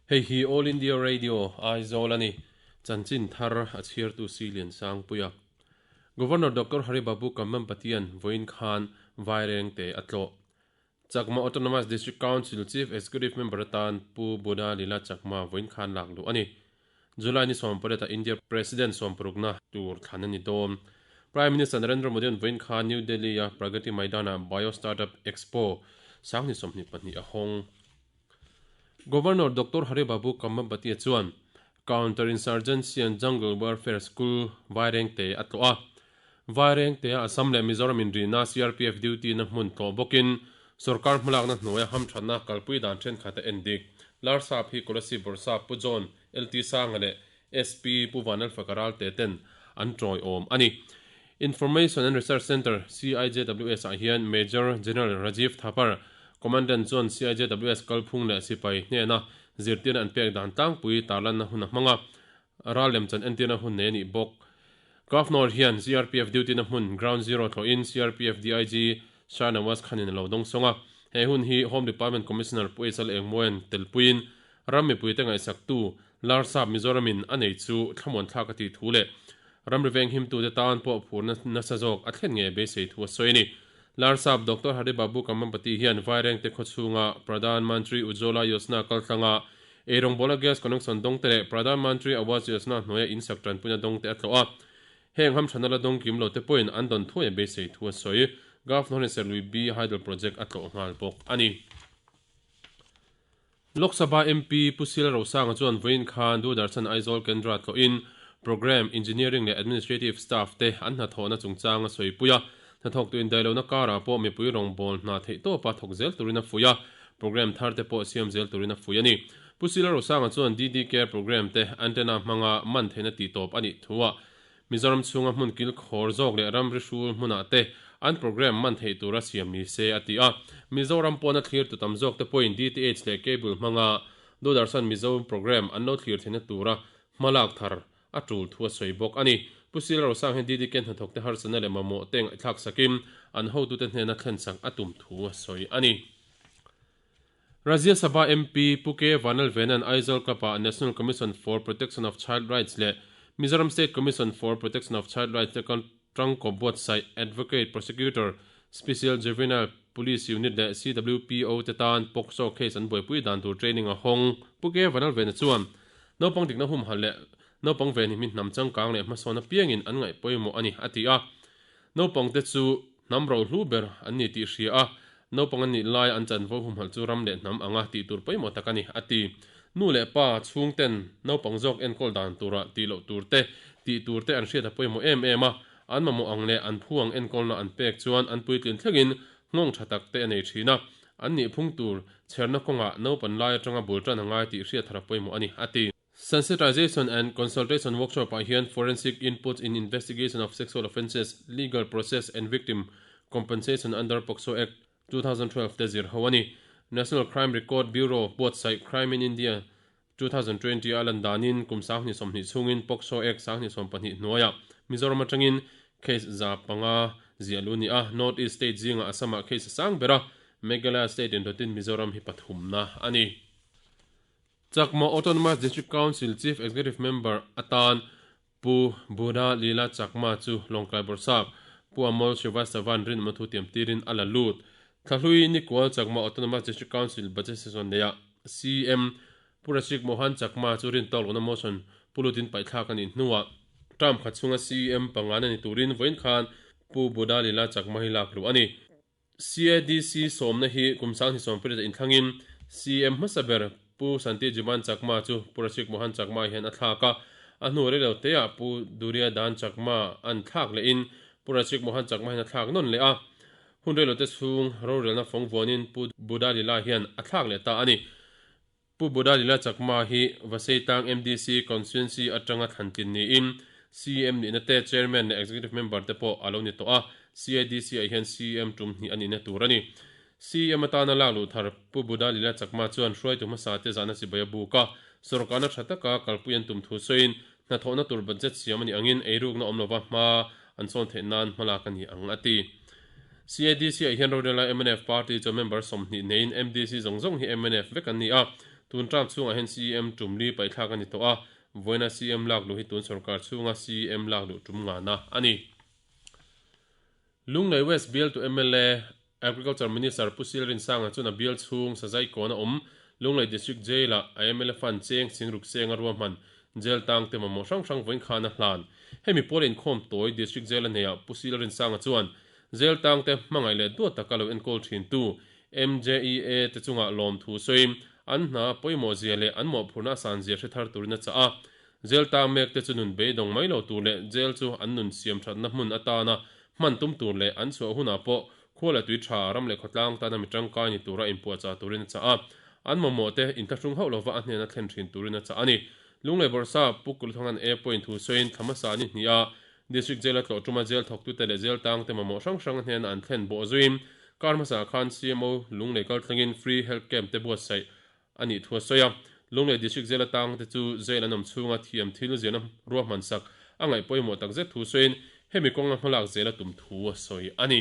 Hei hi All India Radio, Aizawl a ni. Chanchin thar a chhiartu Si Liansangpuia. Governor Doctor Hari Babu Kammampatian vawiin khan Vairengte a tlawh. Chakma Autonomous District Council Chief Executive Member atan Pu Buddha Lila Chakma vawiin khan lak luh a ni. July ni sawmpariatah India President sawmparukna tur thlan a ni dawn. Prime Minister Narendra Modi-a'n vawiin khan New Delhi-a Pragati Maidan-ah Bio Startup Expo 2022 a hawng. Governor Doctor Hari Babu Kambhampati chuan Counter Insurgency and Jungle Warfare School Vairengte a tlawh a. Vairengtea Assam leh Mizoram inrihna CRPF duty-na hmun tlawh bawkin sorkar hmalakna hnuaia hamthatna kalpui dan thenkhat a en dik. Larsap hi Kolasib Bawrhsap Pu John LT Sanga leh SP Pu Vanlalfaka Ralte ten an tawiawm a ni. Information and Research Centre, CIJWS, ah hian Major General Rajiv Thapar, Commandant chuan CIJWS kalphung leh sipai hnena zirtirna an pek dan tlangpui tarlanna hun a hmang a, ral lemchan entirna hun nei a nih bawk. Governor hian CRPF duty-na hmun Ground Zero thlawhin CRPF DIG Shah Nawaz Khan-in a lo dawngsawng a. He hun hi Home Department Commissioner Pu Echal Engmuain telpuiin ram mipuite ngaihsaktu Larsap Mizoramin a nei chu thlamuanthlak a tih thu leh ramri venghimtute tan pawh phurna nasa zawk a thlen ngei beisei thu a sawi a ni. Larsap Doctor Hari Babu Kambhampati hian Vairengte khawchhunga Pradhan Mantri Ujjwala Yojana kaltlanga eirawngbawla gas connection dawngte leh Pradhan Mantri Awas Yojana hnuaia insak tanpuina dawngte a tlawh a. Heng hamthanna la dawng kim lote pawhin an dawn thuai a beisei thu a sawi. Governor hian Serlui B Hydel Project a tlawh nghal bawk a ni. Lok Sabha MP Pu Sila Rosanga chuan vawiin khan Doordarshan Aizawl Kendra tlawhin Programme, Engineering leh Administrative Staff te an hnathawhna chungchang a sawipui a. Hnathawktu indaihlohna karah pawh mipui rawngbâwl hna theihtawpa thawk zel turin a fuih a, programme thar te pawh siam zel turin a fuih a ni. Pu Sila Rosanga chuan DD Care programme te antenna hmanga man theihna tihtawp a nih thuah Mizoram chhunga hmun kil khawr zawk leh ramri hrul hmunah te an programme man theih tura siam ni se a ti a. Mizoram pawna thlirtu tam zawk te pawhin DTH leh cable hmanga Doordarshan Mizo programme an lo thlir theihna tura hmalak thar a tul thu a sawi bawk a ni. Pu Sila Rosang hian DDK hnathawk te harsatna leh mamawh te ngaihthlak sakin an hotute hnena thlensak a tum thu a sawi a ni. Rajya Sabha MP Pu K Vanlalvena'n Aizawl Club-ah National Commission for Protection of Child Rights leh Mizoram State Commission for Protection of Child Rights te tangkaw buatsaih Advocate Prosecutor, Special Juvenile Police Unit leh CWPO te tan POCSO case an buaipui dan tur training a hawng. Pu K Vanlalvena chuan naupang dikna humhalh leh naupang ven hi mi hnam changkang leh hmasawn apiangin an ngaih pawimawh a ni, a ti a. Naupangte chu hnam rohlu ber an ni tih hria a, naupang an nih laia an chanvo humhalh chu ram leh hnam anga tih tur pawimawh tak a ni, a ti. Nu leh pa chhungten naupang zawk enkawl dan tura tih loh tur te, tih tur te an hriat a pawimawh em em a, an mamawh ang leh an phu ang enkawlna an pek chuan an puitlin thlengin nghawng tha tak te a nei thin a, an nih phung tur chherna kawngah naupan lai atanga bul tan a ngai tih hriat thar a pawimawh a ni, a ti. Sensitization and Consultation Workshop ah hian Forensic Inputs in Investigation of Sexual Offences, Legal Process and Victim Compensation under POCSO Act, 2012 te zir ho a ni. National Crime Record Bureau buatsaih Crime in India 2020 a lan danin kum 2020 chhungin POCSO Act 2020 hnuaiah Mizoram atangin case 500 ziah lu ni a, North East state zingah Assam-ah case a sang ber a, Meghalaya state indawtin Mizoram hi pathumna a ni. Chakma Autonomous District Council Chief Executive Member atan Pu Buddha Lila Chakma chu Lawngtlai Bawrhsap Pu Amol Srivastava'n rinawmna thu tiam tirin a la lut. Thlahlui Nikual Chakma Autonomous District Council Budget Session neihah CM Pu Rashik Mohan Chakma chu rin tawk lohna motion pu lutin paihthlak a nih hnuah term khat chhunga CM pangana ni turin vawiin khan Pu Buddha Lila Chakma hi lak luh a ni. CADC sawmna hi kum 2020 inthlangin CM hmasa ber Pu Santi Jiban Chakma chu Pu Rashik Mohan Chakma hian a thlak a, a hnu rei lo teah Pu Duria Dan Chakma an thlak lehin Pu Rashik Mohan Chakma hian a thlak nawn leh a. Hun rei lo te chhung rorelna fawng vuanin Pu Buddha Lila hian a thlak leh ta a ni. Pu Buddha Lila Chakma hi Vaseitang MDC Constituency atanga thlantlin niin CM nihna te, Chairman leh Executive Member te pawh a lo ni tawh a, CADC ah hian CM tum hnih a nihna tur a ni. CM atana lak luh thar Pu Buddha Lila Chakma chuan hruaitu hmasa te zahna chibai a buk a, sawrkarna tha taka kalpui an tum thu sawiin hnathawhna tur budget siam a nih angin eirukna awm lova hma an sawn theih nan hmalak a ni ang a ti. CADC ah hian rorela mnf party chuan member 20 neiin MDC zawng zawng hi mnf vek an ni a. Tun term chhungah hian CEM tum li paihthlak a ni tawh a, vawiina CEM lak luh hi tun sorkar chhunga CEM lak luh tum ngana a ni. Lunglei West bialtu mla, Agriculture Minister Pu Sil Rinsanga chuan a bial chhung Sazai kawn a awm Lunglei District Jail-ah a mla fund cheng Singruk Senga ruahman Jail tang te mamawh hrang hrang vawiin khan a hlan. Hemi pawl inkhawm tawi District Jail a neiah Pu Sil Rinsanga chuan Jail tang te hmangaih leh duat taka lo enkawl thin tu MJEA te chungah lawmthu sawiin an hna pawimawh zia leh an mawhphurhna a san zia hre thar turin a chah a. Jail tang mek te chu nun beidawng mai lo tur leh jail chu an nun siam thatna hmun atana hman tum tur leh an chhuah hunah pawh khua leh tui tha ram leh khawtlang tana mi tangkai ni tura inpuahchah turin a chah a. An mamawh te inthlahrung hauh lova a hnena thlen thin turin a chah a ni. Lunglei Bawrhsa Pu Kuluthangan A point thu sawiin thla hmasa ni hnih a District Jail a tlawh tuma jail thawktute leh jail tangte mamawh hrang hrang a hnena an thlen bawh zuiin kar hmasa khan CMO Lunglei kaltlangin Free Health Camp te buatsaih a nih thu a sawi a. Lunglei District Jail atang te chu jail an awm chhunga thiam thil zirna ruahman sak a ngaih pawimawh tak zet thu sawiin hemi kawnga hmalak zel a tum thu a sawi a ni.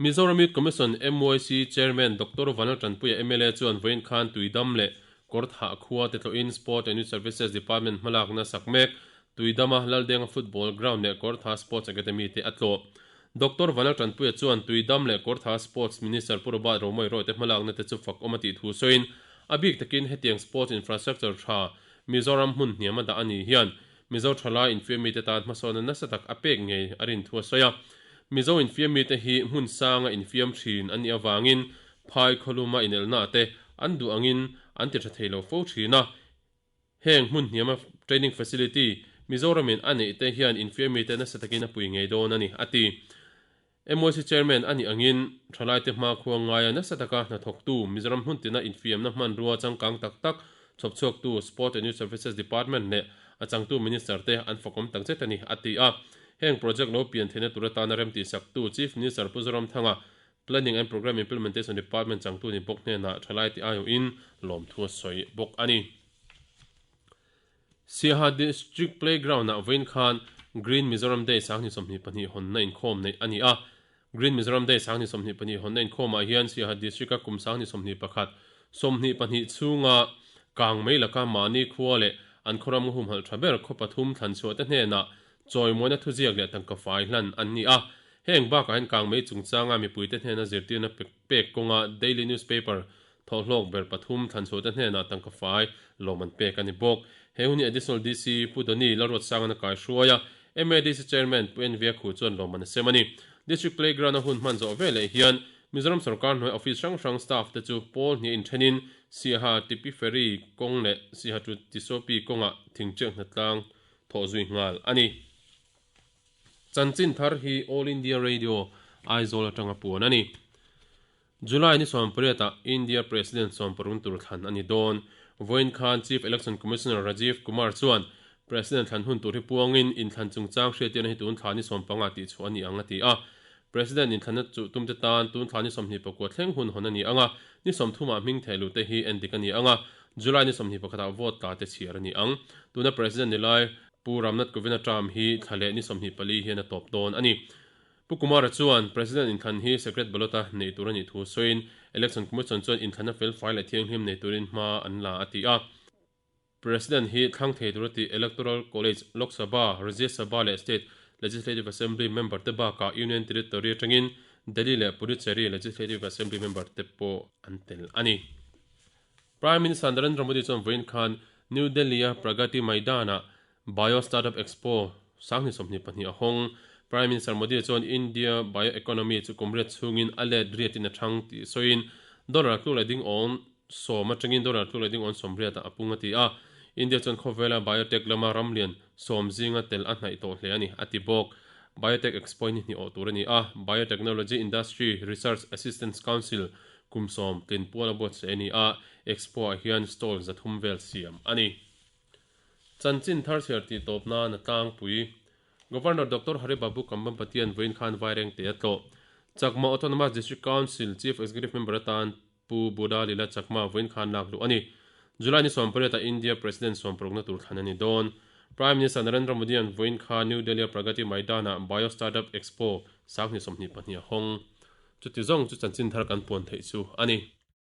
Mizoram Youth Commission, MYC, Chairman Doctor Vanlal Tanpuia mla chuan vawiin khan Tuidam leh Kawrthah khua te tlawhin Sport and Youth Services Department hmalakna sak mek Tuidama Laldenga Football Ground leh Kawrthah Sports Academy te a tlawh. Doctor Vanlal Tanpuia chuan Tuidam leh Kawrtha Sports Minister Pu Robert Romawia Roy te hmalakna te chu fak awm a tih thu sawiin, a bik takin hetiang sports infrastructure tha Mizoram hmun hniam a dah a nih hian Mizo thalai infiammi te tan hmasawnna nasa tak a pek ngei a rin thu a sawi a. Mizo infiammi te hi hmun sanga infiam thin an nih avangin phai khawluma inelna te an duh angin an ti tha thei lo fo thin a. Heng hmun hniama training facility Mizoramin a neih te hian infiammi te nasa takin a pui ngei dawn a ni, a ti. MYC Chairman a nih angin thalaite hmakhua ngaia nasa taka hnathawktu Mizoram hmun tina infiamna hmanrua changkang tak tak chhawpchhuaktu Sport and Youth Services Department leh a changtu Minister te an fakawm takzet a ni, a ti a. Heng project lo pian theihna tur atana remtihsaktu Chief Minister Pu Zoramthanga Planning and Programme Implementation Department changtu ni bawk hnenah thalai ti aiawhin lawmthu a sawi bawk a ni. Siaha District Playground-ah vawiin khan Green Mizoram Day 22 hawnna inkhawm neih a ni a. Green Mizoram Day 22 hawnna inkhawmah hian Siaha District-a kum 21, 22 chhunga kang mai laka mahni khua leh an khawram humhalh tha ber khaw pathum thlanchhuah te hnenah Chawimawina thuziak leh tangka fai hlan an ni a. Heng bakah hian kangmei chungchanga mipuite hnena zirtirna pek kawnga daily newspaper thawhhlawk ber pathum thlanchhuahte hnenah tangka fai lawm an pek a ni bawk. He hun hi Additional DC Pu Doni Lalruatsanga'n a kaihruai a, MADC Chairman Pu NV Akhu chuan lawm an a sem a ni. District Playground-a hun hman zawh veleh hian Mizoram sorkar hnuai office hrang hrang staff te chu pawl hnih inthenin Siaha Tipi Ferry kawng leh Siaha to Tisopi kawngah thingṭiak hnatlang thawh zui nghal a ni. Chanchin thar hi All India Radio, Aizawl atanga puan a ni. July ni 18 ah India President sawmparun tur thlan a ni dawn. Vawiin khan Chief Election Commissioner Rajiv Kumar chuan President thlan hun tur hi puangin inthlan chungchang hriattirna hi tun thla ni 15 tihchhuah a ni ang a ti a. President inthlanna chuh tumte tan tun thla ni 24 thleng hun hawn a ni ang a, ni 30 ah hming theh luhte hi endik a ni ang a, July ni 21 ah vote tla te chhiar a ni ang. Tuna President ni lai Pu Ramnath Kovind-a term hi thla leh ni 24 hian a tawp dawn a ni. Pu Kumara chuan President inthlan hi secret ballot-a neih tur a nih thu sawiin Election Commission chuan inthlanna fel fai leh thianghlim nei turin hma an la a ti a. President hi thlang thei tur a tih Electoral College, Lok Sabha, Rajya Sabha leh State Legislative Assembly member te bakah Union Territory atangin Delhi leh Puducherry Legislative Assembly member te pawh an tel a ni. Prime Minister Narendra Modi chuan vawiin khan New Delhi-a Pragati Maidan-ah Bio Startup Expo 2022 a hawng. Prime Minister Modi chuan India bioeconomy chu kum riat chhungin a let riatin a thang tih sawiin dollar tluk leh ding awn sawm atangin dollar tluk leh ding awn sawmriatah a pung a ti a. India chuan khawvela biotech lama ramlian sawm zinga tel a hnaih tawh hle a ni, a ti bawk. Biotech Expo hi ni hnih awh tur a ni a, Biotechnology Industry Research Assistance Council Kum sawm tlin pual a buatsaih a ni a, Expo ah hian stall 300 vel siam a ni. Chanchin thar chhiar tih tawp nan a tlangpui. Governor Doctor Hari Babu Kambhampatian vawiin khan Vairengte a tlawh. Chakma Autonomous District Council Chief Executive Member atan Pu Buddha Lila Chakma vawiin khan lak luh a ni. July ni 18 ah India President sawmparukna tur thlan a ni dawn. Prime Minister Narendra Modi-a'n vawiin khan New Delhi-a Pragati Maidan-ah Bio Startup Expo 2022 a hawng. Chuti zawng chu chanchin thar kan puan theih chu a ni.